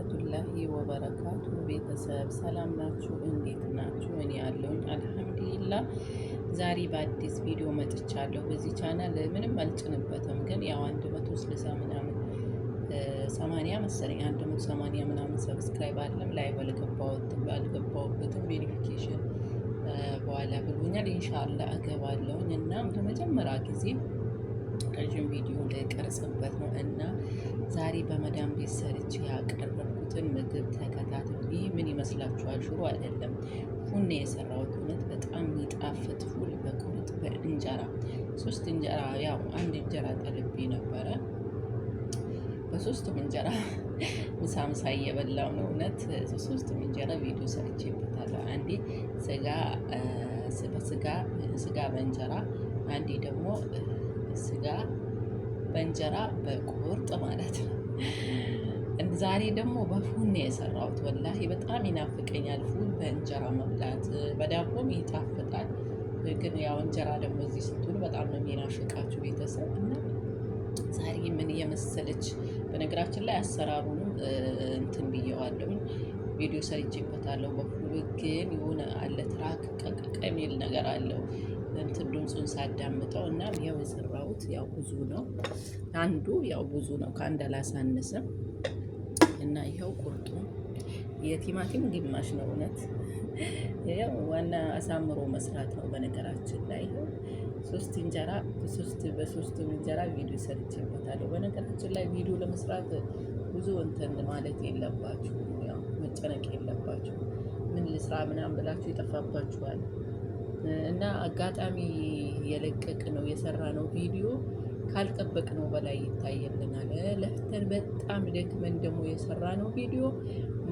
ወረህመቱላሂ ወበረካቱ። ቤተሰብ ሰላም ናችሁ? እንዴት ናችሁ? እኔ ያለውኝ አልሐምዱሊላ። ዛሬ በአዲስ ቪዲዮ መጥቻለሁ። በዚህ ቻናል ምንም አልጭንበትም፣ ግን ያው 160 ምናምን 80 መሰለኝ 180 ምናምን subscribe አለም ላይ አልገባሁበትም። Verification በኋላ ብሎኛል። ኢንሻአላ እገባለሁኝ እና ለመጀመሪያ ጊዜ ረዥም ቪዲዮ ልቀርጽበት ነው እና ዛሬ በመዳም ቤት ሰርቼ ያቀረብኩትን ምግብ ተከታተሉ። ይህ ምን ይመስላችኋል? ሽሮ አይደለም፣ ፉል ነው የሰራሁት። እውነት በጣም የሚጣፍጥ ፉል በቁርጥ በእንጀራ ሶስት እንጀራ፣ ያው አንድ እንጀራ ጠልቤ ነበረ። በሶስቱም እንጀራ ምሳ ምሳ እየበላው ነው። እውነት ሶስቱም እንጀራ ቪዲዮ ሰርቼበታለሁ። አንዴ ስጋ በስጋ ስጋ በእንጀራ፣ አንዴ ደግሞ ስጋ በእንጀራ በቁርጥ ማለት ነው። ዛሬ ደግሞ በፉል ነው የሰራሁት። ወላሂ በጣም ይናፍቀኛል ፉል በእንጀራ መብላት። በዳቦም ይጣፍጣል፣ ግን ያው እንጀራ ደግሞ እዚህ ስትውሉ በጣም ነው የሚናፍቃችሁ ቤተሰብ። እና ዛሬ ምን የመሰለች፣ በነገራችን ላይ አሰራሩንም እንትን ብየዋለሁኝ፣ ቪዲዮ ሰርቼበታለሁ። በፉሉ ግን የሆነ አለ ትራክ ቀቀቀ የሚል ነገር አለው እንትን ድምፁን ሳዳምጠው። እና ያው የሰራሁት ያው ብዙ ነው። አንዱ ያው ብዙ ነው፣ ከአንድ አላሳንስም። እና ይኸው ቁርጡ የቲማቲም ግማሽ ነው። እውነት ያው ዋና አሳምሮ መስራት ነው። በነገራችን ላይ ይኸው ሶስት እንጀራ፣ ሶስት በሶስቱ እንጀራ ቪዲዮ ሰርቼበታለሁ። በነገራችን ላይ ቪዲዮ ለመስራት ብዙ እንትን ማለት የለባችሁ፣ ያው መጨነቅ የለባችሁ። ምን ልስራ ምናምን ብላችሁ ይጠፋባችኋል። እና አጋጣሚ የለቀቅ ነው የሰራ ነው ቪዲዮ ካልጠበቅነው በላይ ይታየልናል። ለፍተን በጣም ደክመን ደግሞ የሰራ ነው ቪዲዮ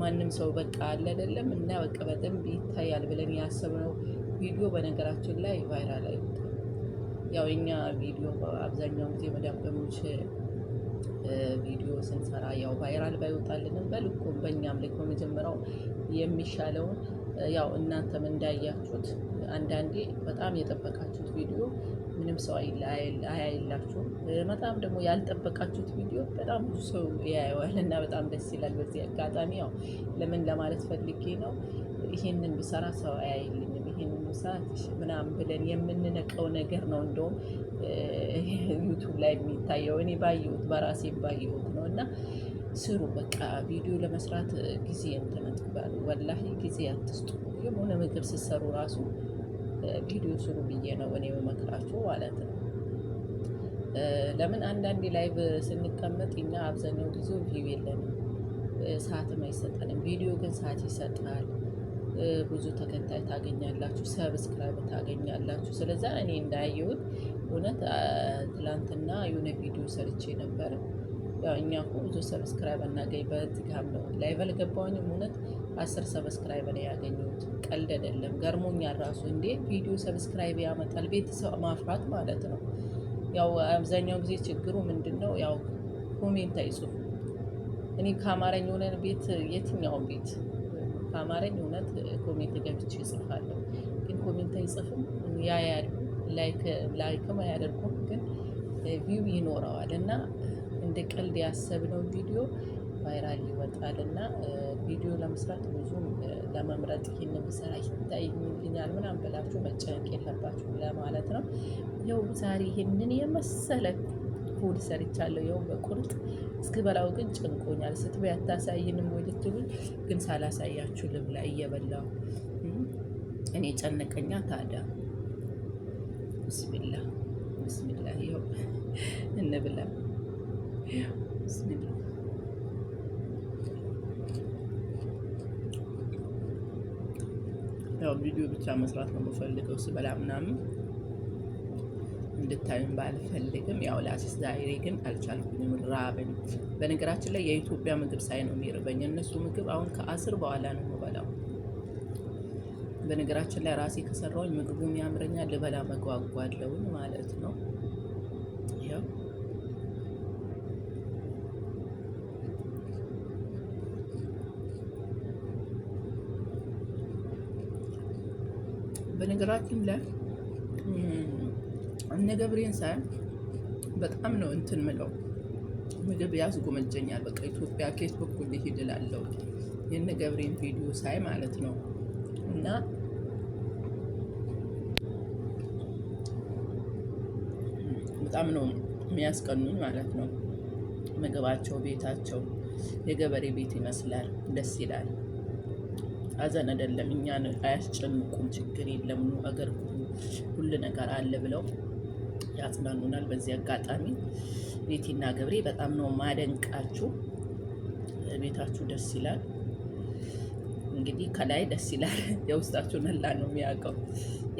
ማንም ሰው በቃ አለ አይደለም እና በቃ በደንብ ይታያል ብለን ያሰብነው ቪዲዮ በነገራችን ላይ viral አይወጣም። ያው የኛ ቪዲዮ አብዛኛውን ጊዜ መዳበሞች ቪዲዮ ስንሰራ ያው viral ባይወጣልንም በልኩ በእኛም ልክ በመጀመሪያው የሚሻለውን ያው እናንተም እንዳያችሁት አንዳንዴ በጣም የጠበቃችሁት ቪዲዮ ምንም ሰው አያይላችሁም። በጣም ደግሞ ያልጠበቃችሁት ቪዲዮ በጣም ብዙ ሰው ያየዋል እና በጣም ደስ ይላል። በዚህ አጋጣሚ ያው ለምን ለማለት ፈልጌ ነው፣ ይሄንን ብሰራ ሰው አያይልኝም፣ ይሄንን ብሰራ ምናምን ብለን የምንነቀው ነገር ነው። እንደውም ዩቱብ ላይ የሚታየው እኔ ባየሁት በራሴ ባየሁት ነው። እና ስሩ፣ በቃ ቪዲዮ ለመስራት ጊዜ እንትን አትበሉ፣ ወላሂ ጊዜ አትስጡ። የሆነ ምግብ ስትሰሩ ራሱ ቪዲዮ ስሩ ብዬ ነው እኔ የምመክራችሁ ማለት ነው። ለምን አንዳንዴ live ስንቀመጥ እኛ አብዛኛው ጊዜ view የለንም፣ ሰዓትም አይሰጠንም። ቪዲዮ ግን ሰዓት ይሰጣል። ብዙ ተከታይ ታገኛላችሁ፣ subscribe ታገኛላችሁ። ስለዛ እኔ እንዳየሁት እውነት ትላንትና የሆነ ቪዲዮ ሰርቼ ነበረ። ያው እኛ እኮ ብዙ subscribe እናገኝ በድካም ነው። Live አልገባሁኝም። እውነት 10 subscribe ነው ያገኘሁት። ቀልድ አይደለም። ገርሞኛል ራሱ፣ እንዴ ቪዲዮ subscribe ያመጣል፣ ቤተሰብ ማፍራት ማለት ነው። ያው አብዛኛው ጊዜ ችግሩ ምንድን ነው? ያው comment አይጽፉም። እኔ ከአማረኝ የሆነ ቤት፣ የትኛውን ቤት ከአማረኝ እውነት comment ገብቼ እጽፋለሁ። ግን comment አይጽፍም፣ ያያሉ፣ like like ም አያደርጉም፣ ግን view ይኖረዋል። እና እንደ ቀልድ ያሰብነው ቪዲዮ viral ይወጣል። እና ቪዲዮ ለመስራት ብዙም ለመምረጥ ይህንን ብሰራ ይታይልኛል ምናምን ብላችሁ መጨነቅ የለባችሁም ለማለት ነው። ይኸው ዛሬ ይህንን የመሰለ ፉል ሰርቻለሁ። ይኸው በቁርጥ እስክበላው ግን ጭንቆኛል። ስትበይ አታሳይንም ወይ ልትሉኝ፣ ግን ሳላሳያችሁ ልብላ እየበላሁ እኔ ጨነቀኛ ታዲያ። ብስሚላ ብስሚላ፣ ይኸው እንብላ። ብስሚላ። ያው ቪዲዮ ብቻ መስራት ነው የምፈልገው፣ ስበላ ምናምን እንድታዩን ባልፈልግም ያው ላሲስ ዛሬ ግን አልቻልኩኝም፣ ራበኝ። በነገራችን ላይ የኢትዮጵያ ምግብ ሳይ ነው የሚርበኝ። እነሱ ምግብ አሁን ከአስር በኋላ ነው የምበላው። በነገራችን ላይ ራሴ ከሰራሁኝ ምግቡም ያምረኛል፣ ልበላ መጓጓለሁኝ ማለት ነው። ያው በነገራችን ላይ እነ ገብሬን ሳይ በጣም ነው እንትን ምለው፣ ምግብ ያስጎመጀኛል። በቃ ኢትዮጵያ ከየት በኩል ልሂድ እላለሁ የነ ገብሬን ቪዲዮ ሳይ ማለት ነው። እና በጣም ነው የሚያስቀኑኝ ማለት ነው። ምግባቸው፣ ቤታቸው የገበሬ ቤት ይመስላል። ደስ ይላል። አዘን አይደለም፣ እኛን አያስጨንቁም። ችግር የለም፣ ኑ አገር ሁሉ ነገር አለ ብለው ያጽናኑናል። በዚህ አጋጣሚ ቤቲና ገብሬ በጣም ነው ማደንቃችሁ። ቤታችሁ ደስ ይላል። እንግዲህ ከላይ ደስ ይላል፣ የውስጣችሁን አላህ ነው የሚያውቀው።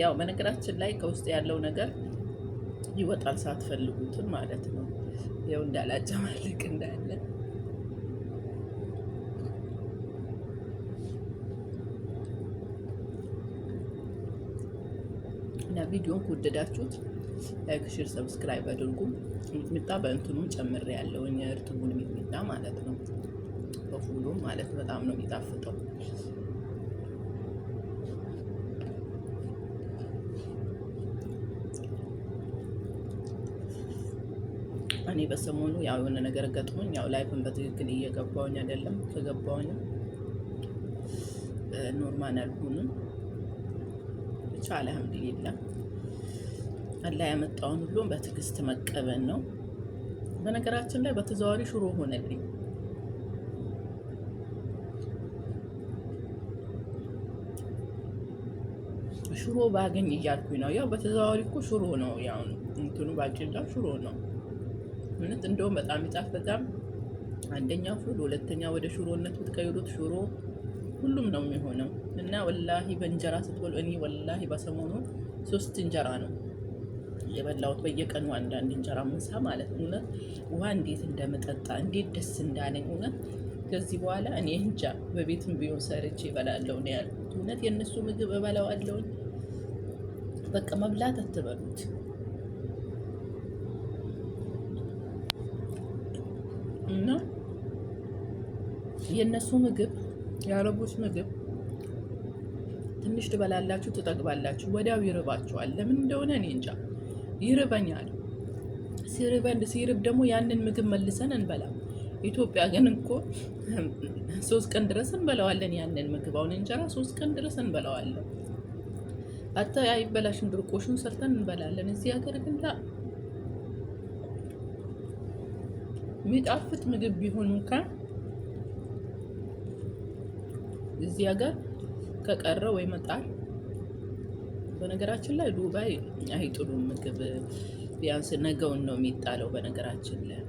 ያው በነገራችን ላይ ከውስጥ ያለው ነገር ይወጣል ሳትፈልጉትም ማለት ነው። ያው እንዳላጨማልቅ እንዳለ እና ቪዲዮን ከወደዳችሁት like፣ share፣ subscribe አድርጉ። ሚጥሚጣ በእንትኑም ጨምሬ ያለውን የእርጥቡን ሚጥሚጣ ማለት ነው፣ በፉሉም ማለት በጣም ነው የሚጣፍጠው። እኔ በሰሞኑ ያው የሆነ ነገር ገጥሞኝ ያው live ን በትክክል እየገባውኝ አይደለም። ከገባውኝ normal አልሆኑም። ብቻ አልሐምዱሊላህ አላህ ያመጣውን ሁሉም በትዕግስት መቀበል ነው። በነገራችን ላይ በተዘዋዋሪ ሽሮ ሆነልኝ። ሽሮ ባገኝ እያልኩኝ ነው። ያው በተዘዋዋሪ እኮ ሽሮ ነው። ያው እንትኑ ባቄላ ሽሮ ነው። እውነት እንደውም በጣም ይጣፍጣል። አንደኛ ፉል፣ ሁለተኛ ወደ ሽሮነት ብትቀይሩት ሽሮ ሁሉም ነው የሚሆነው። እና ወላሂ በእንጀራ ስትበሉ እኔ ወላሂ በሰሞኑ 3 እንጀራ ነው የበላሁት፣ በየቀኑ አንዳንድ እንጀራ ምሳ ማለት ነው። እውነት ውሃ እንዴት እንደምጠጣ እንዴት ደስ እንዳለኝ እውነት። ከዚህ በኋላ እኔ እንጃ በቤትም ቢሆን ሰርቼ እበላለሁ ነው ያልኩት። እውነት የእነሱ ምግብ እበላዋለሁኝ። በቃ መብላት አትበሉት። እና የእነሱ ምግብ የአረቦች ምግብ ትንሽ ትበላላችሁ፣ ትጠግባላችሁ፣ ወዲያው ይርባችኋል። ለምን እንደሆነ እኔ እንጃ፣ ይርበኛል። ሲርበን ሲርብ ደግሞ ያንን ምግብ መልሰን እንበላም። ኢትዮጵያ ግን እኮ 3 ቀን ድረስ እንበላዋለን ያንን ምግብ። አሁን እንጀራ 3 ቀን ድረስ እንበላዋለን። አታ አይበላሽም፣ ድርቆሹን ሰርተን እንበላለን። እዚህ ሀገር ግን ላ የሚጣፍጥ ምግብ ቢሆን እንኳን እዚህ ሀገር ከቀረ ወይ መጣል። በነገራችን ላይ ዱባይ አይጥሉም ምግብ፣ ቢያንስ ነገውን ነው የሚጣለው። በነገራችን ላይ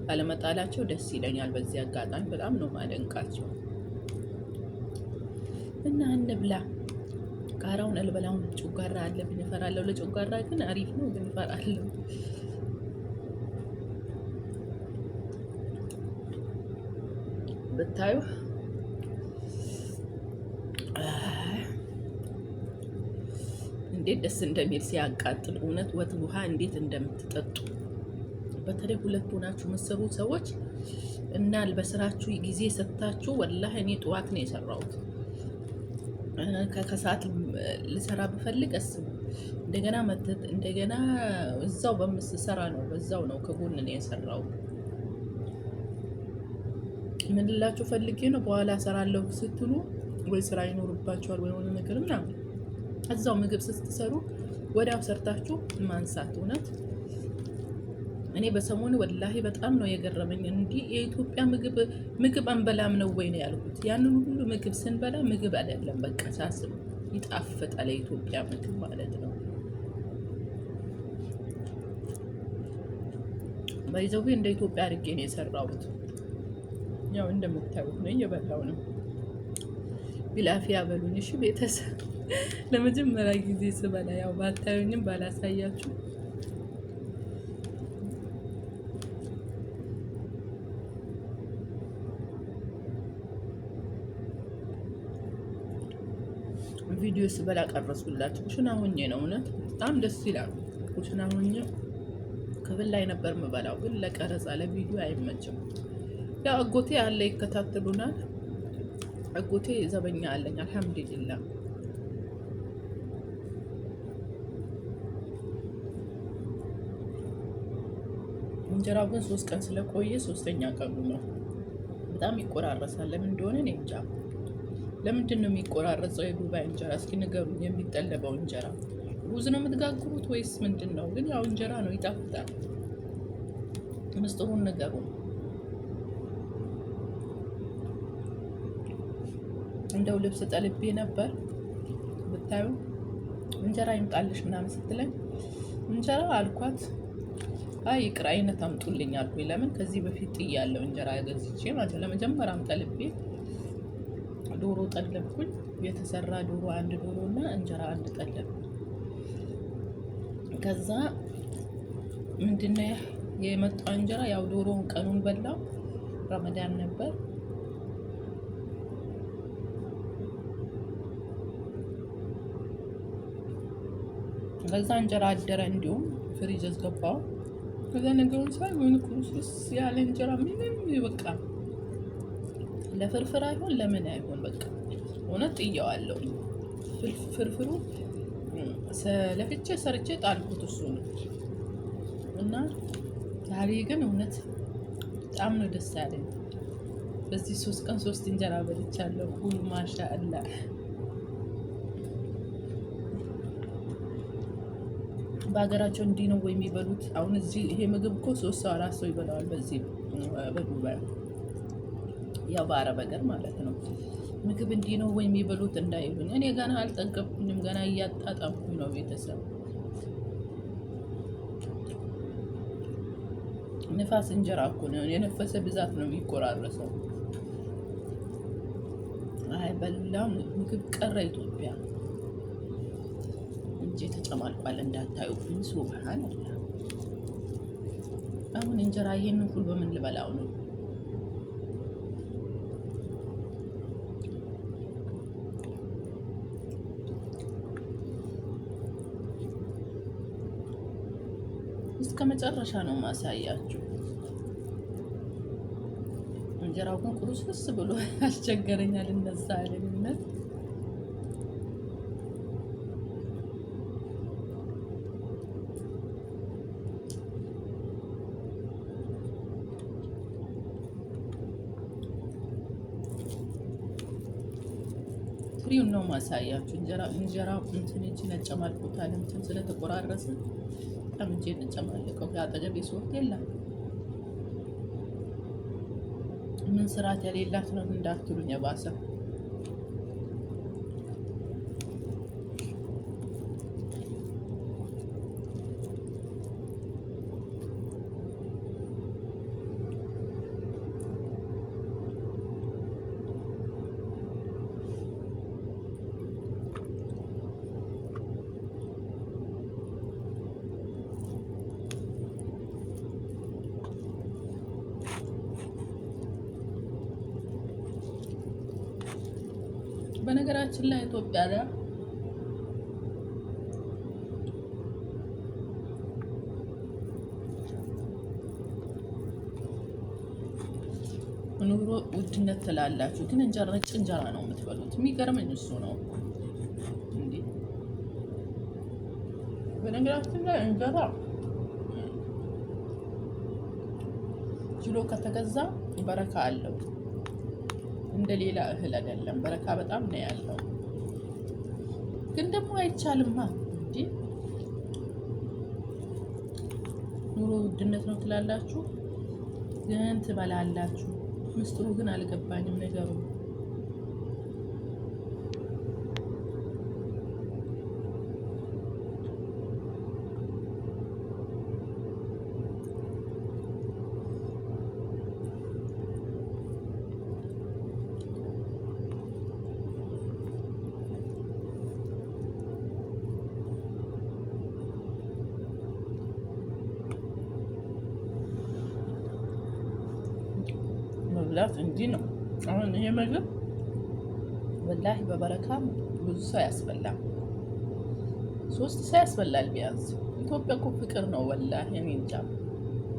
ባለመጣላቸው ደስ ይለኛል። በዚህ አጋጣሚ በጣም ነው ማደንቃቸው። እና እንብላ። ቃራውን አልበላውም። ጨጓራ አለብኝ፣ እፈራለሁ። ለጨጓራ ግን አሪፍ ነው፣ ግን እፈራለሁ። ብታዩ እንዴት ደስ እንደሚል ሲያቃጥል፣ እውነት ወት ውሃ እንዴት እንደምትጠጡ በተለይ ሁለት ሆናችሁ የምትሰሩ ሰዎች እና በስራችሁ ጊዜ ሰጥታችሁ፣ ወላሂ እኔ ጠዋት ነው የሰራሁት። ከሰዓት ልሰራ ብፈልግ አስቡ፣ እንደገና መተት እንደገና እዛው በምስሰራ ነው በዛው ነው ከጎን ነው የሰራሁት። ምን ልላችሁ ፈልጌ ነው፣ በኋላ እሰራለሁ ስትሉ ወይ ስራ ይኖርባችኋል ወይ የሆነ ነገር ምናምን፣ እዛው ምግብ ስትሰሩ ወዲያው ሰርታችሁ ማንሳት። እውነት እኔ በሰሞኑ ወላሂ በጣም ነው የገረመኝ። እንዲህ የኢትዮጵያ ምግብ ምግብ አንበላም ነው ወይ ነው ያልኩት። ያንን ሁሉ ምግብ ስንበላ ምግብ አይደለም፣ በቃ ሳስብ ይጣፍጣል የኢትዮጵያ ምግብ ማለት ነው። ባይዘዌ እንደ ኢትዮጵያ አድርጌ ነው የሰራሁት። ያው እንደምታዩት ነው እየበላው ነው። ቢላፊያ በሉኝ እሺ ቤተሰብ። ለመጀመሪያ ጊዜ ስበላ ያው ባታዩኝም ባላሳያችሁ ቪዲዮ ስበላ ቀረጽኩላችሁ። ኩሽና ሆኜ ነው እውነት በጣም ደስ ይላል። ኩሽና ሆኜ ክፍል ላይ ነበር የምበላው፣ ግን ለቀረጻ ለቪዲዮ አይመችም። ያው አጎቴ አለ ይከታተሉናል። አጎቴ ዘበኛ አለኝ አልሐምዱሊላህ። እንጀራው ግን 3 ቀን ስለቆየ ሶስተኛ ቀኑ ነው። በጣም ይቆራረሳል። ለምን እንደሆነ እኔ እንጃ። ለምንድን ነው የሚቆራረሰው የዱባይ እንጀራ? እስኪ ንገሩኝ። የሚጠለበው እንጀራ ሩዝ ነው የምትጋግሩት ወይስ ምንድን ነው? ግን ያው እንጀራ ነው፣ ይጣፍጣል። ምስጢሩን ንገሩን። እንደው ልብስ ጠልቤ ነበር ብታዩ፣ እንጀራ ይምጣልሽ ምናምን ስትለኝ እንጀራ አልኳት። አይ ይቅር አይነት አምጡልኝ አልኩኝ። ለምን ከዚህ በፊት ጥያለሁ እንጀራ ገዝቼ ማለት ነው። ለመጀመሪያም ጠልቤ ዶሮ ጠለብኩኝ። የተሰራ ዶሮ አንድ ዶሮ እና እንጀራ አንድ ጠለብኩኝ። ከዛ ምንድነው የመጣው እንጀራ ያው ዶሮውን ቀኑን በላው። ረመዳን ነበር። ከዛ እንጀራ አደረ፣ እንዲሁም ፍሪጅ አስገባው። ከዛ ነገሩን ሳይ ወይን ቁርስርስ ያለ እንጀራ ምንም በቃ ለፍርፍር አይሆን ለምን አይሆን በቃ እውነት ጥየዋለሁ። ፍርፍሩ ለፍቼ ሰርቼ ጣልኩት እሱ ነው። እና ዛሬ ግን እውነት በጣም ነው ደስ ያለኝ። በዚህ 3 ቀን ሶስት እንጀራ በልቻለሁ። ሁሉ ማሻ አላህ። በሀገራቸው እንዲህ ነው ወይ የሚበሉት? አሁን እዚህ ይሄ ምግብ እኮ ሶስት ሰው አራት ሰው ይበላዋል። በዚህ በዱባይ ያው በአረብ ሀገር ማለት ነው። ምግብ እንዲህ ነው ወይ የሚበሉት እንዳይሉኝ፣ እኔ ገና አልጠገብኩኝም። ገና እያጣጣምኩኝ ነው። ቤተሰብ ንፋስ እንጀራ እኮ ነው፣ የነፈሰ ብዛት ነው የሚቆራረሰው። አይ በላም ምግብ ቀረ ኢትዮጵያ እንጂ ተጨማልቋል እንዳታዩብኝ። ሱብሃን አላህ። አሁን እንጀራ ይሄንን ሁሉ በምን ልበላው ነው? እስከ መጨረሻ ነው ማሳያችሁ። እንጀራው ግን ቁርስርስ ብሎ አስቸገረኛል። እነዛ አለኝነት ትሪውን ነው ማሳያችሁ። እንጀራ እንጀራ እንትን እጅ ነጨማልቆታል። እንትን ስለተቆራረሰ በጣም እጄ ነጨማልቀው። አጠገቤ ሶፍት የለም። ምን ስርዓት የሌላት ነው እንዳትሉኝ የባሰ። በነገራችን ላይ ኢትዮጵያ ላይ ኑሮ ውድነት ትላላችሁ፣ ግን እንጀራ ነጭ እንጀራ ነው የምትበሉት። የሚገርመኝ እሱ ነው እንዴ። በነገራችን ላይ እንጀራ ኪሎ ከተገዛ በረካ አለው። እንደ ሌላ እህል አይደለም። በረካ በጣም ነው ያለው። ግን ደግሞ አይቻልማ እንዴ። ኑሮ ውድነት ነው ትላላችሁ፣ ግን ትበላላችሁ። ምስጢሩ ግን አልገባኝም ነገሩ። መብላት እንዲህ ነው። አሁን ይሄ ምግብ ወላሂ በበረካ ብዙ ሰው ያስበላል። ሶስት ሰው ያስበላል ቢያንስ። ኢትዮጵያ እኮ ፍቅር ነው ወላሂ። እኔ እንጃ።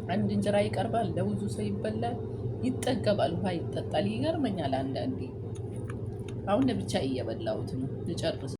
አንድ እንጀራ ይቀርባል፣ ለብዙ ሰው ይበላል፣ ይጠገባል፣ ውሃ ይጠጣል። ይገርመኛል አንዳንዴ። አሁን ለብቻ እየበላሁት ነው ልጨርስ።